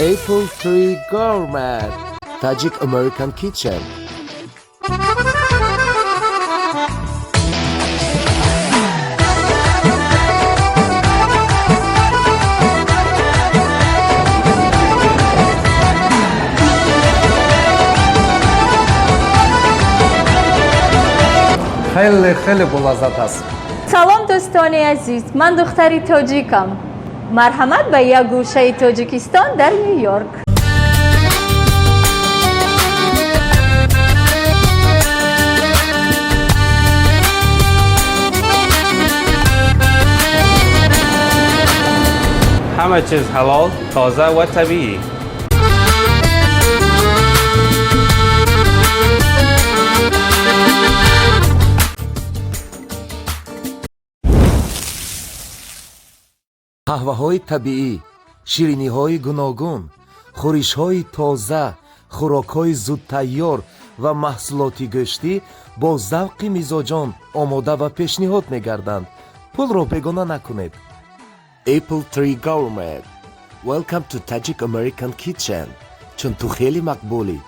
Apple Tree Gourmet, Tajik American Kitchen. Хеле хеле болаззат аст. Салом, дӯстони азиз, ман духтари тоҷикам. Марҳамат ба як гӯшаи Тоҷикистон дар Ню Йорк. Ҳама чиз ҳалол, тоза ва табиӣ. Қаҳваҳои табиӣ, шириниҳои гуногун, хӯришҳои тоза, хӯрокҳои зудтайёр ва маҳсулоти гӯштӣ бо завқи мизоҷон омода ва пешниҳод мегарданд. Пулро бегона накунед. Apple Tree Gourmet. Welcome to Tajik American Kitchen. Чун ту хеле мақбулӣ.